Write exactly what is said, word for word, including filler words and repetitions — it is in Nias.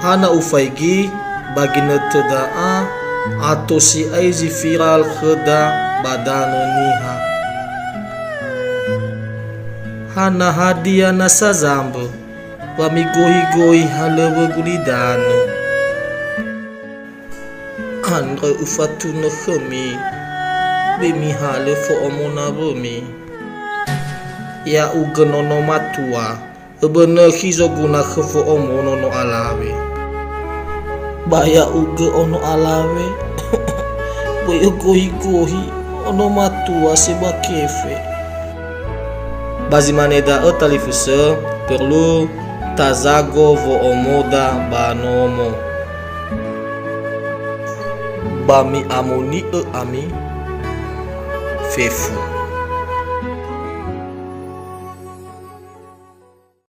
Hana ufaigi ba ginötö da'a, ato si'ai zi viral khöda ba Danö Niha. Hana hadia nasa zambö, wa migohi-gohi halöŵö gulidanö? Andrö ufatunö khömi, be mihalö fo'omo nawömi. Ya'ugö nono matua, öbönökhi zoguna khö fo'omo nono alawe. Ba ya'ugö ono alawe, böi ögohi-gohi ono matua si ba kefe. Ba zi mane da'ö talifusö, perlu tazago wo'omoda ba nomo. Ba mi'amoni'ö ami fefu.